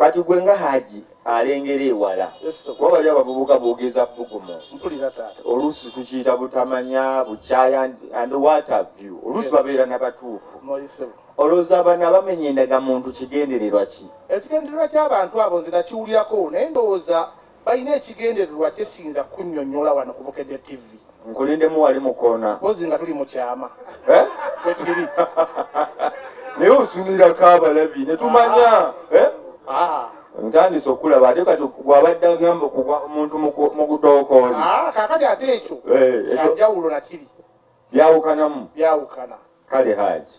Kati gwe nga Haji alengera ewala, kuba bali abavubuka boogeza bbugumu, oluusi tukiyita butamanya, bukyaya and what have you, oluusi babeera nabatuufu. Olowooza bano abamenya endagamuntu kigendererwa ki? Ekigendererwa ky'abantu abo nze nakiwulirako, naye ndowooza balina ekigendererwa kyesiyinza kunnyonnyola wano ku Bukedde TV. Nkulindemu wali mu koona. Mpozi nga tuli mu kyama. Eh? Bwekiri. Naye osunirako abalabi ne tumanya. Ah. Eh? Ah. Ntandise okulaba ate kati gwabadde agamba okugwa omuntu mu gudookooli. Ah, kaakati ate ekyo eh, kyanjawulo nakiri. Byawukanamu. Byawukana. Kale Haji,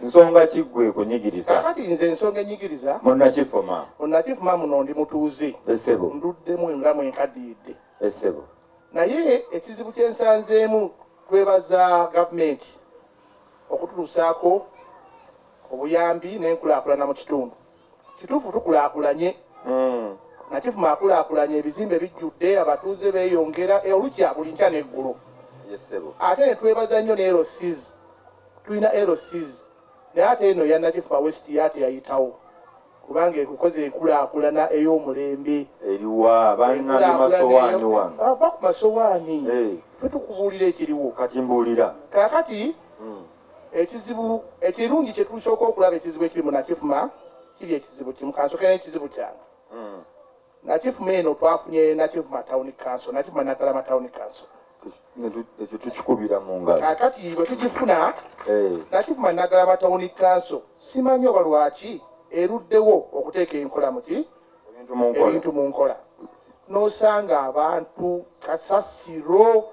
nsonga ki ggwe ekunyigiriza? Kaakati nze ensonga enyigiriza. Munnakifuma. Munnakifuma muno ndi mutuuze. Essebo. Nduddemu nga mwenkaddiridde. Essebo. Naye ekizibu kye nsanzeemu, twebaza gavumenti okututuusaako obuyambi n'enkulaakulana mu kitundu. Kituufu tukulaakulanye. Nakifuma akulaakulanye, ebizimbe bijjudde, abatuuze beeyongera, olukya buli nkya n'eggulo. Ate ne twebaza nnyo ne LCs. Tulina LCs, naye ate eno eya Nakifuma West yo ate yayitawo kubanga ekukoze enkulaakulana ey'omulembe. Eriwa? Bangambye masowaani wano. Ava ku masowaani. Ffe tukubuulira ekiriwo. Kati mbuulira. Kaakati ekizibu ekirungi kye tusooka okulaba, ekizibu ekiri mu Nakifuma kiri ekizibu kimu. Kansooke n'ekizibu kyange. Nakifuma eno twafunye Nakifuma Town Council, Nakifuma Naggalama Town Council. Ekyo tukikubira mu ngalo. Kaakati bwe tugifuna Nakifuma Naggalama Town Council, simanyi oba lwaki eruddewo okuteeka enkola muki ebintu mu nkola, n'osanga abantu kasasiro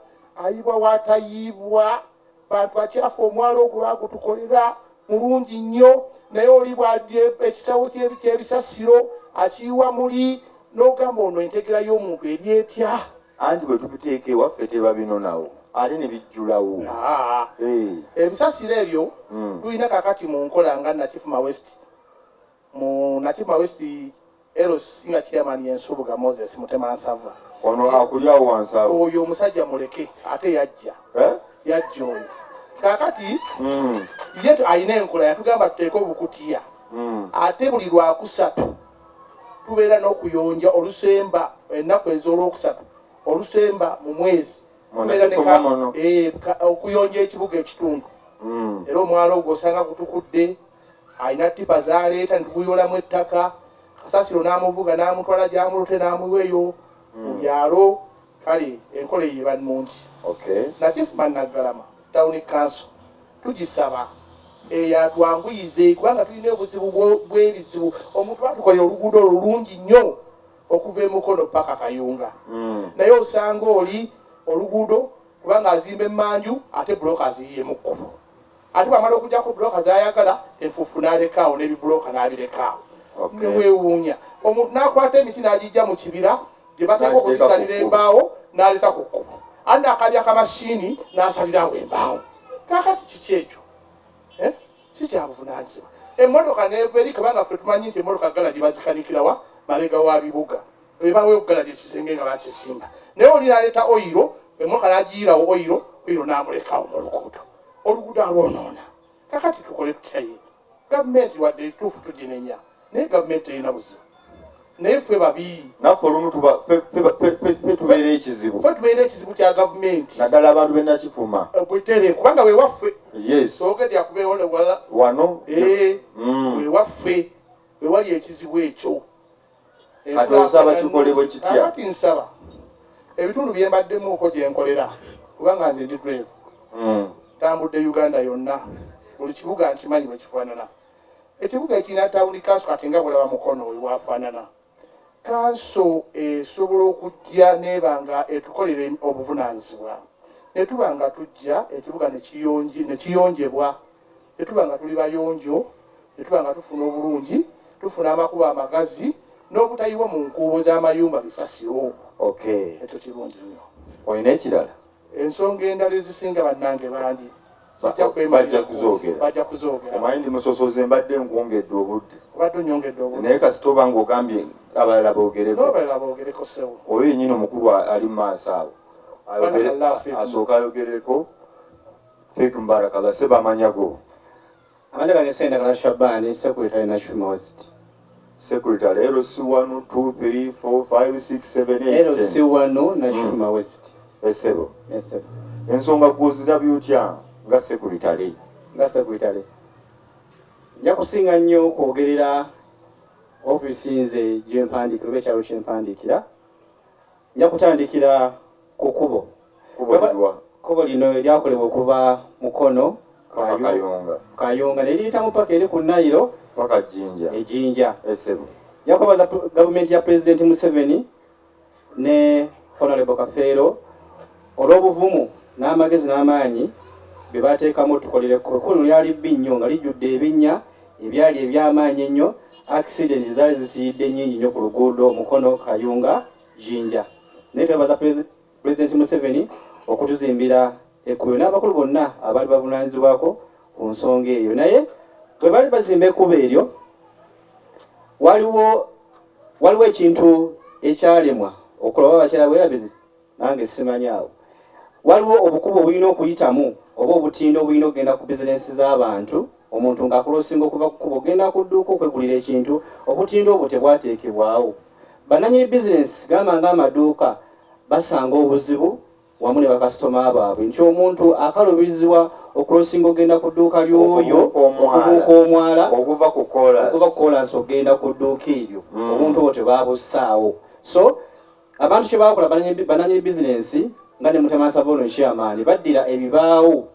ayibwa watayiibwa, bantu bakyafu. Omwalo ogwo bagutukolera mulungi nnyo, naye oli bwadye ekisawo ky'ebisasiro akiyiwa muli, n'ogamba ono entegera y'omuntu eri etya? Anti bwe tubiteeka ewaffe tebabinonawo ate ne bijjulawo. Ebisasiro ebyo tulina kakati mu nkola nga Nakifuma West, mu Nakifuma West LC nga chairman ye Nsubuga Moses Mutema Nsava. Ono akuli awo wansi awo. Oyo omusajja muleke, ate yajja. Eh? Yajja oyo. Kaakati ye alina enkola, yatugamba tuteeke obukutiya. Ate buli lwakusatu tubeera n'okuyonja olusemba, ennaku ez'olwokusatu olusemba mu mwezi tubeera okuyonja ekibuga ekitundu. Era omwalo ogwo osanga gutukudde, alina tipa zaleeta netuguyolamu ettaka, kasasiro n'amuvuga n'amutwala gyamulute n'amuweyo mu byalo. Kale enkola eyo eba nnungi. Nakifuma Naggalama Town Council tugisaba eyo atwanguyize, kubanga tulina obuzibu bw'ebizibu. Omuntu batukolera oluguudo olwo lulungi nnyo okuva e Mukono paka Kayunga, naye osanga oli oluguudo kubanga azimba emmanju ate bulooka aziyiye mu kkubo, ate bwamala okuggyako bulooka z'ayagala, enfuufu n'alekaawo n'ebibulooka n'abirekaawo. Neweewuunya omuntu n'akwata emiti n'agijja mu kibira gye bateeka okugisalira embaawo n'aleeta ku kkubo, ate n'akabya akamasiini n'asalirawo embaawo. Kaakati kiki ekyo? Si kyabuvunaanyizibwa. Emmotoka n'eva eri, kubanga ffe tumanyi nti emmotoka galagi bazikanikirawa mabega wa bibuga, ebaweewo galagi ekisenge nga bakisimba, naye oli n'aleeta oyiro, emmotoka n'agiyirawo oyiro, oyiro n'amulekawo mu luguudo, oluguudo alwonoona. Kakati tukole tutya? Ye gavumenti wadde ekituufu tuginenya, naye gavumenti terina buzibu, naye ffe babi. Naffe olumu ffe tubeera ekizibu. Ffe tubeera ekizibu kya gavumenti. Naddala abantu b'enakifuma. Bwetere, kubanga wewaffe. Soogedde akubeewo wala. Wano. Wewaffe wewali ekizibu ekyo. Kati osaba kikolebwe kitya? Kakati nsaba ebitundu bye mbaddemuuko gye nkolera, kubanga nze ndi driver, ntambudde Uganda yonna, buli kibuga nkimanyi bwe kifaanana. Ekibuga ekirina town council kati nga bwolaba Mukono oyo bwafaanana, kanso esobola okujja neeba nga etukolera obuvunaanyizibwa, ne tuba nga tujja ekibuga ne kiyonjebwa, ne tuba nga tuli bayonjo, ne tuba nga tufuna obulungi, tufuna amakubo amagazi n'obutayiwa mu nkuubo z'amayumba bisasiro. Ekyo kirungi nnyo. Olina ekirala? Ensonga endala ezisinga, bannange bangi, sijja Bajja kwemalirako. kuzoogera. Bajja kuzoogera. Omanyi ndi musosoze, mbadde nkwongedde obudde. Obadde onyongedde obudde. Naye kasita oba ng'ogambye abalala boogereko. N'abalala boogereko, ssebo. Oyo yennyini omukulu ali mu maaso awo Barakallahu fiikum. Asooka ayogereko. Fiikum barakallah. Seba, amanya go? Amanya gange Sendagala Shabani, secretary Nakifuma West. Secretary LC1 2 3 4 5 6 7 8 LC1 Nakifuma West. Esebo. Esebo. Ensonga gw'ozirabye otya nga secretary? Nga secretary nja kusinga nnyo kwogerera ofiisi nze gye mpandiikira oba ekyalo kye mpandiikira. Nja kutandikira ku kkubo. Kkubo lino eryakolebwa okuva Mukono Kayunga. Kayunga ne liyitamu paka eri ku Nayiro paka Jinja. Ejinja. Esebo. Nja kwebaza gavumenti ya Pulezidenti Museveni ne Honorable Kafeero olw'obuvumu n'amagezi n'amaanyi bye bateekamu otukolera ekkubo. Ekkubo lino lyali bbi nnyo nga lijjudde ebinnya ebyali eby'amaanyi ennyo. Accident zaali zisiyidde nnyingi nnyo ku luguudo Mukono Kayunga Jinja. Naye twebaza Pulezidenti Museveni okutuzimbira ekkubo n'abakulu bonna abaali bavunaanyizibwako ku nsonga eyo. Naye bwe baali bazimba ekkubo eryo, waliwo ekintu ekyalemwa okukola oba abakyala bwerabizi nange simanyi awo. Waliwo obukubo obulina okuyitamu oba obutindo obulina okugenda ku bizinensi z'abantu. Omuntu ng'akulosinga okuva ku kkubo ogenda ku dduuka okwegulira ekintu, obutindo obwo tebwateekebwawo. Bannannyini bizinensi gamba ng'amaduuka basanga obuzibu wamu ne bakasitoma baabwe nti omuntu akaluubirizibwa okulosinga ogenda ku dduuka ly'oyo okubuuka omwala okuva ku koolaasi ogenda ku dduuka eryo. Obuntu obwo tebabussaawo. So abantu kye bakola bannannyini bizinensi nga ne Mutemansava ono chairman baddira ebibaawo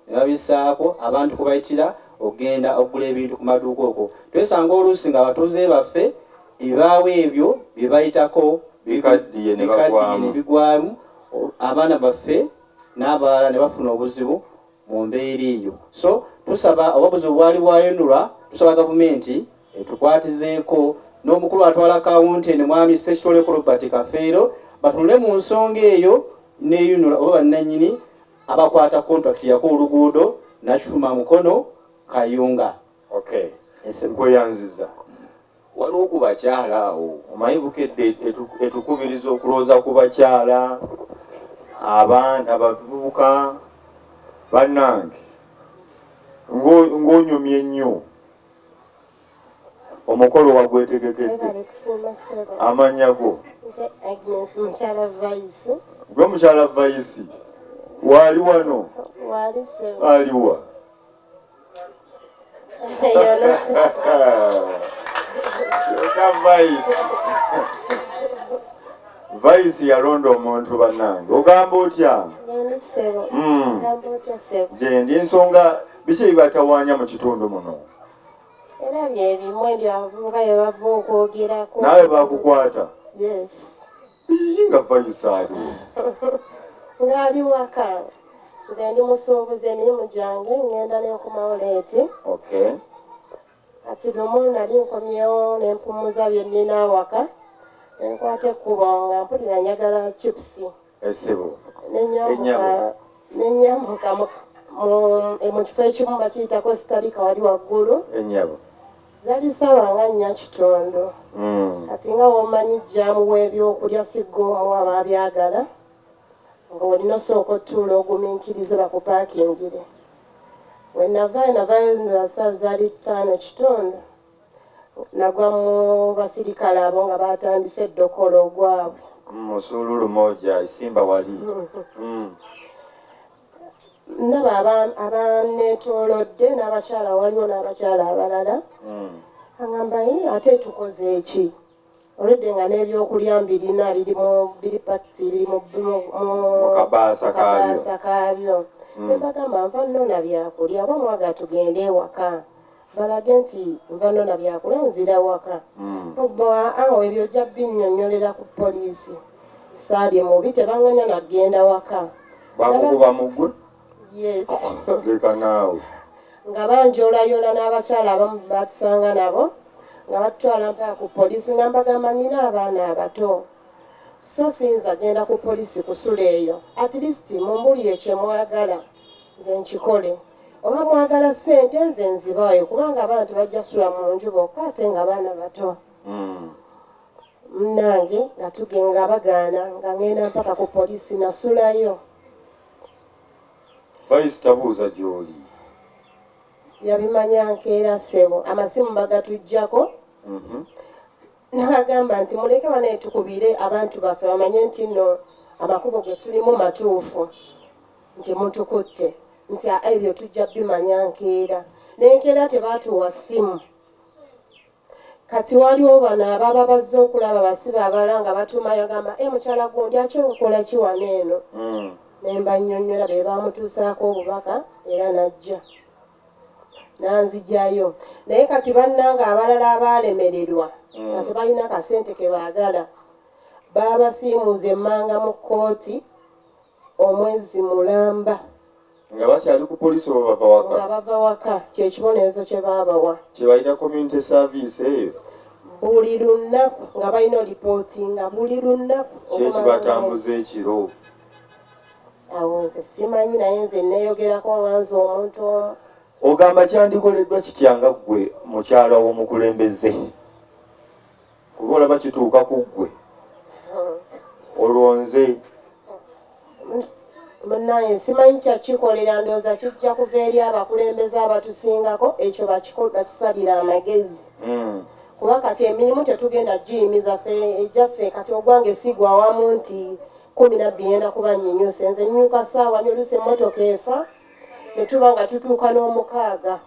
ne babissaako abantu kubayitira okugenda okugula ebintu ku maduuka okwo. Twesanga oluusi ng'abatuuze baffe ebibaawo ebyo bye bayitako bikaddiye ne bigwamu, abaana baffe n'abalala ne bafuna obuzibu mu mbeera eyo. So tusaba oba buzibu bwali bwayonulwa, tusaba gavumenti etukwatizeeko n'omukulu atwala kawunti eno mwami Ssekitoleko Robert Kafeero batunule mu nsonga eyo n'eyunula oba bannannyini abakwata contract yako oluguudo Nakifuma Mukono Kayunga. Okay. Nkweyanziza. Waliwo ku bakyala awo omanyi Bukedde etukubiriza okulowooza ku bakyala, abaana, abavubuka. Bannange ng'onyumye nnyo omukolo wagwetegekedde. Amannya go? Agnes mukyala Vice. Gwe mukyala Vice waali wano? Aliwa? Vice yalonda omuntu bannange. Ogamba otya? Gyendi. Ensonga biki ebibatawaanya mu kitundu muno? Era byebimu ebyo abavubuka bye bava okwogerako. Naawe bakukwata? Yes. Nga Vice aliwo? Ng'ali waka. Nze ndi musuubuzi, emirimu gyange ngenda n'enkomawo leeti. Okay. Kati lumu nali nkomyewo ne mpummuza bye nnina awaka, ne nkwata ekkubo nga mpulira njagala chipusi. Essebo. Ne nnyambuka mu kifo ekimu bakiyitako Sitalika wali waggulu. Ennyabo. Zaali ssaawa nga 4:15. Kati nga w'omanyi jjaamu w'ebyokulya sigga omu aba abyagala, ng'olina osooka otuula ogumiikirize bakupaakingire. We navaayo navaayo ssaawa zaali 5:15. Nagwa mu basirikale abo nga batandise eddokolo ogwabwe. Musululu moja esimba wali. Ndaba abanneetoolodde n'abakyala, waliwo n'abakyala abalala. Agamba ate tukoze eki? Olwedde nga n'ebyokulya mbirina biri pakiti biri mu kabaasa kaabyo. Ne mbagamba nva nnona byakulya oba mwagala tugende ewaka. Balage nti nva nnona byakulya nzira waka. Awo ebyo ojja binnyonnyolera ku poliisi. Saali mubi tebaŋŋanya nagenda waka. Bakukuba mugwe? Yes. Leka naawe. Nga banjoolayoola n'abakyala abamu batusanga nabo nga batutwala mpaka ku poliisi nga mbagamba nnina abaana abato. So siyinza genda ku poliisi kusula eyo. At least mumbuulire kye mwagala nze nkikole. Oba mwagala ssente nze nzibaayo kubanga abaana tebajja sula mu nju bokka ate nga baana bato. Munnange nga nga bagaana nga ngenda mpaka ku poliisi nasulayo. Vice tabuuza gy'oli. Yabimanya nkeera ssebo. Amasimu bagatuggyako. Nabagamba nti muleke banaye tukubire abantu baffe bamanye nti nno amakubo ge tulimu matuufu, nti mutukutte, nti ebyo tujja bimanya nkeera. N'enkeera tebaatuwa ssimu. Kati waliwo bano ababa bazze okulaba basibe abalala nga batumayo gamba mukyala gundi akyokola ki wano eno. Ne mbannyonnyola be baamutuusaako obubaka era n'ajja nanzijayo. Naye kati bannange abalala abaalemererwa nga tebalina kasente ke baagala baabasiimuuza emmanga mu kkooti omwezi mulamba. Nga bakyali ku poliisi oba bava waka? Nga bava waka, kyekibonerezo kye baabawa. Kye bayita community service eyo? Buli lunaku nga balina olipootinga buli lunaku. Kyekibatambuza ekiro? Awo nze simanyi, naye nze neeyogerako nga nze omuntu omu. Ogamba kyandikoleddwa kitya nga ggwe mukyala w'omukulembeze? Kuba olaba kituuka ku ggwe. Olwo nze Munnaye simanyi kyakikolera, ndowooza kijja kuva eri abakulembeze abatusingako, ekyo bakisalira amagezi. Kuba kati emirimu tetugenda giyimiza ffe ejjaffe, kati ogwange sigwa awamu nti 12 ngenda kuba nnyinyuse. Nze nnyuka ssaawa nnya, oluusi emmotoka efa ne tuba nga tutuuka n'omukaaga.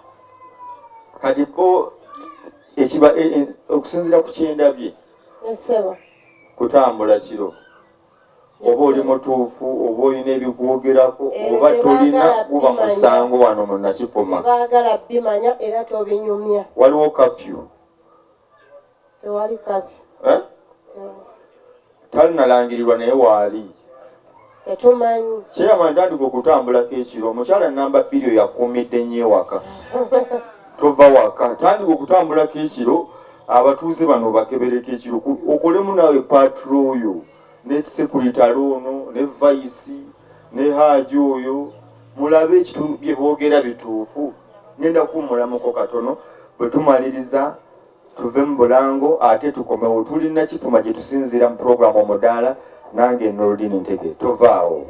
Kati bo ekiba okusinziira ku kyendabye kutambula kiro oba oli mutuufu oba olina ebikwogerako oba tolina guba musango wano mu Nakifuma. Tebaagala bimanya era tobinyumya. Waliwo kafyu? Tewali kafyu. Talinalangirirwa naye waali. Tetumanyi. Chairman tandika okutambulako ekiro. Omukyala namba 2 oyo akuumidde nnyo ewaka. Tova waka. Tandika okutambulako ekiro, abatuuze bano bakebereko ekiro. Okolemu naawe patrol yo. Ne sekuritale ono, ne vice, ne Haji oyo. Mulabe ekitundu bye boogera bituufu. Ngenda kuwummulamuko katono bwe tumaliriza tuve mu bulango ate tukomewo. Tuli Nakifuma gye tusinziira mu pulogulaamu Omudaala, nange Noordin Ntege. Tovaawo.